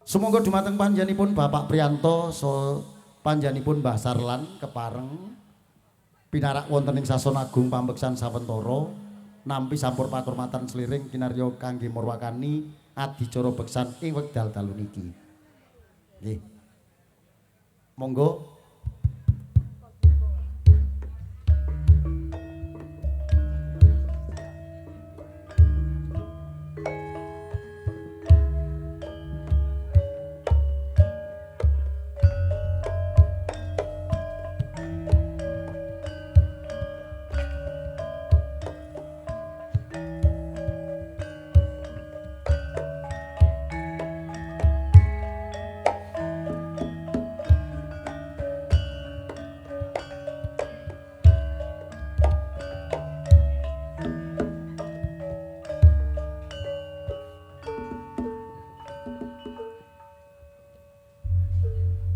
Sumangga dumateng panjenenganipun Bapak Priyanto saha panjenenganipun Mbah Sarlan kepareng pinarak wonten ing Sason Agung Pambeksan sawetara nampi sampur pakurmatan seliring kinarya kangge murwakani adicara beksan ing wekdal dalu niki. Nggih. Monggo.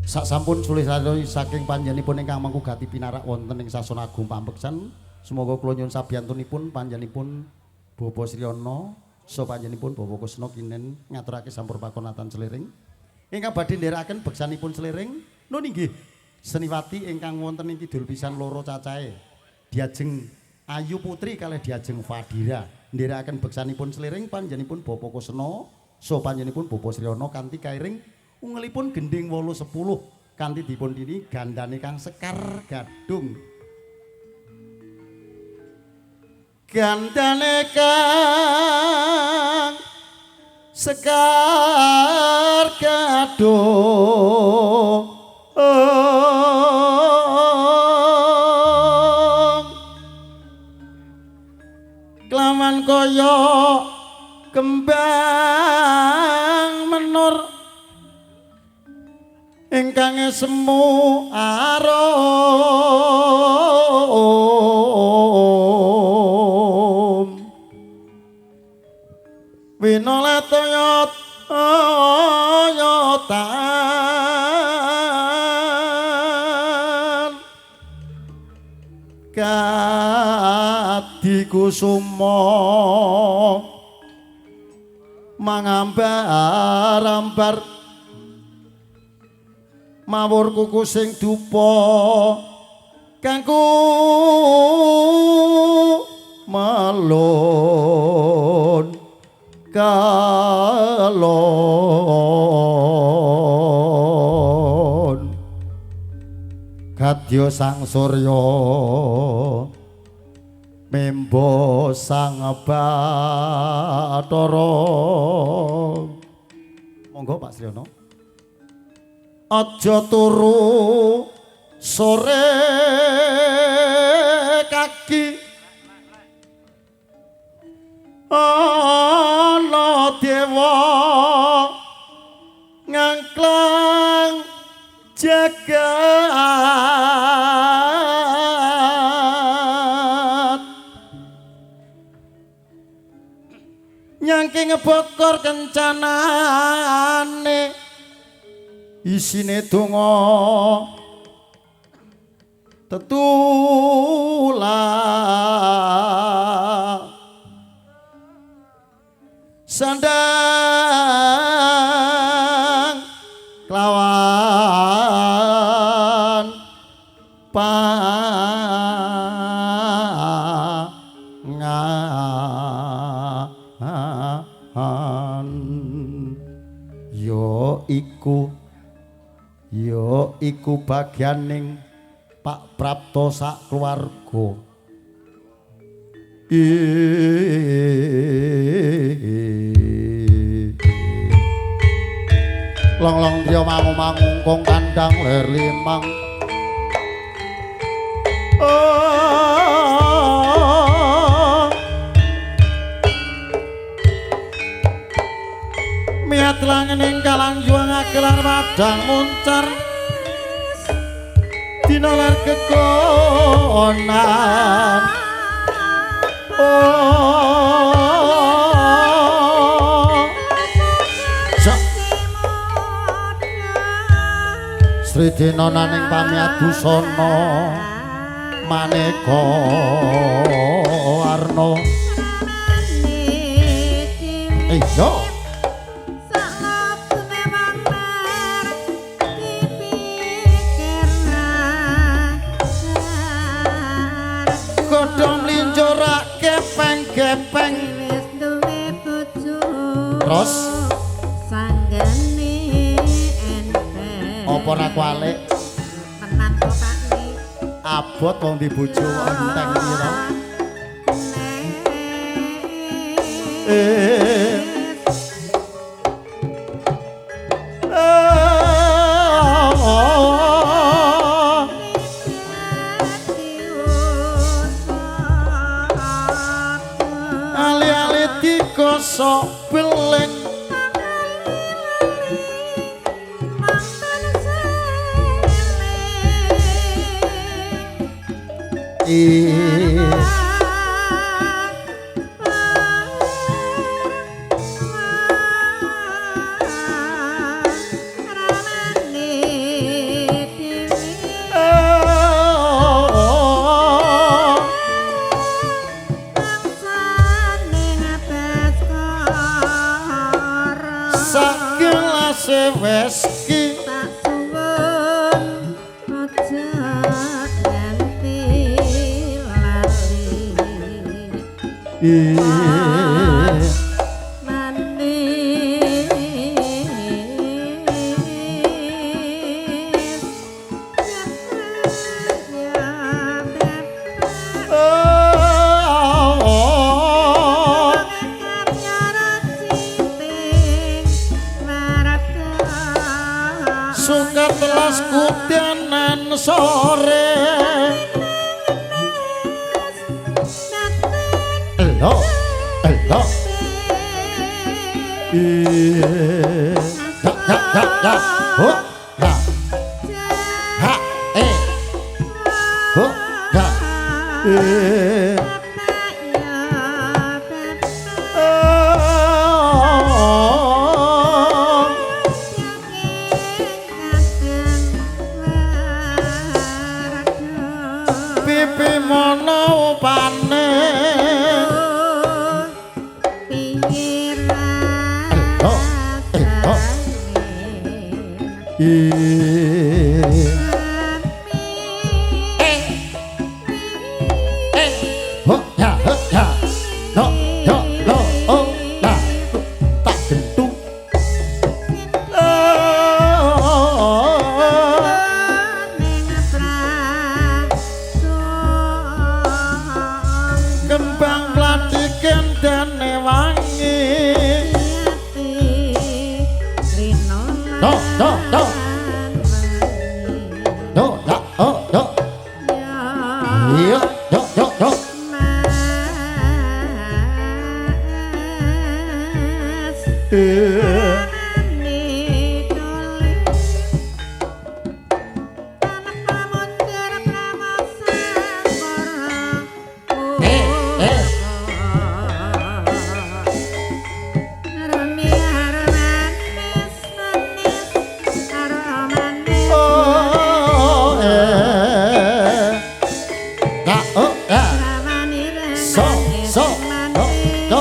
Sak sampun sulih saking panjenenganipun ingkang mangku gati pinarak wonten ing Sason Agung Pambeksan, sumangga kula nyuwun sabiyantunipun panjenenganipun Bapak Sriyana saha panjenenganipun Bapak Kusna kinen ngaturake sampur pakonatan seliring ingkang badhe nderekaken beksanipun seliring nun inggih seniwati ingkang wonten ing kidul pisan loro cacahe diajeng Ayu Putri kalih diajeng Fadira nderekaken beksanipun seliring panjenenganipun Bapak Kusna saha panjenenganipun Bapak Sriyana kanthi kairing ungelipun gending 810 kanthi dipun dini gandane kang sekar gadung. Gandane kang sekar gadung kelawan kaya kembang menur ingkang semu arum winolatayat ayatan kadikusuma mangambar-ambar mawur kuku sing dupa kangku melon kalon kadya sang surya membo sang bathara. Monggo Pak Sriyana. Aja turu sore kaki ana dewa ngangklang jagat nyangking bokor kencanane isine donga tetula sandang kelawan pangan yo iku bagianing Pak Prapto sak keluarga. Long-long dia mangu-mangu kong kandang ler limang. Miat langening kalang juang akelar padang muncar dina lar kekonan. Sri dina naning pamiat busana maneka warna. Iya. Terus sanggene enteng. Apa ra kualik? Tenan to Pak Ni. Abot wong di bojo kok enteng piye to? Ali-ali digosok beling Sakelase weski tak suwun aja nganti lali. Suka telas kudanan sore. Elo, elo. Ya, ya, ya, ya. Ho, ya. Ha, eh. Ho, ya. Pipi mono pane. Elo, elo. Ho, ya, ho, ya. No, yo, lo, oh, la. Tak gentu. Kembang mlati kendane wangi. No, no, no. No, ya, oh, no. Iya, yo, yo, yo. Oh, eh. Ya, oh, ya. So, so, do, do.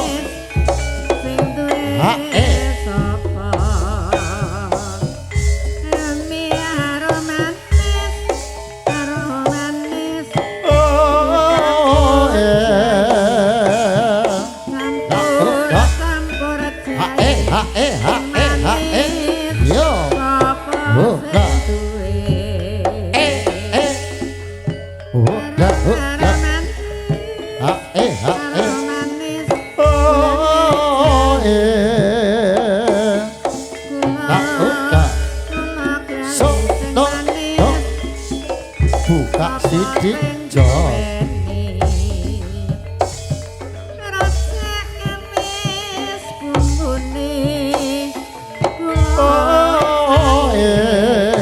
Ha, eh. Oh, eh. Ya, oh, ya. Ha, eh, ha, eh, ha, eh, ha, eh. Yo. Oh, ya. Eh, eh. Oh, ya, oh, ya. Ha, eh, ha, eh. Oh, eh. Ya, oh, ya. So, do, do. Buka sidik jos. Oh, eh.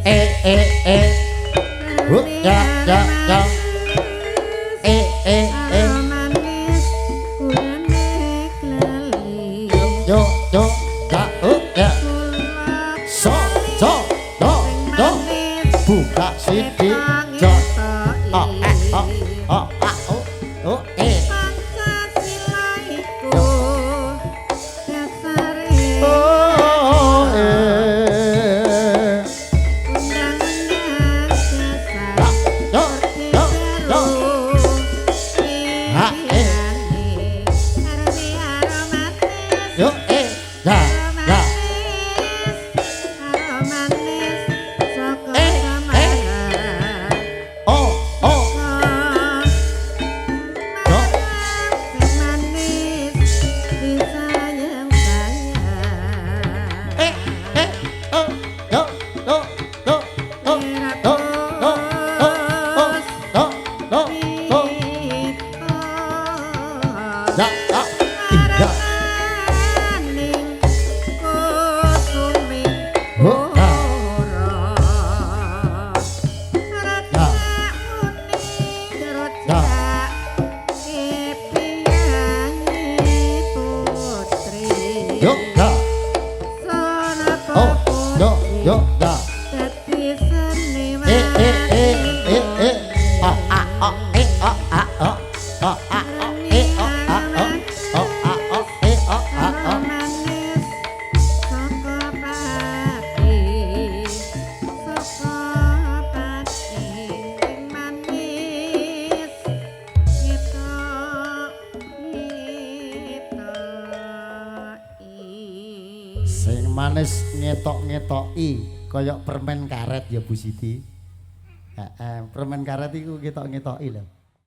Eh, eh, eh. Oh, ya, ya, ya. Eh, eh, eh. Yo, yo, ya, oh, ya. So, so, do, do. Buka sidik jos. Oh, eh, oh, oh, ah, oh, oh, eh. Oh, eh. Sing manis ngetok-ngetoki kaya permen karet ya, Bu Siti. Heeh, permen karet iku ngetok-ngetoki lho.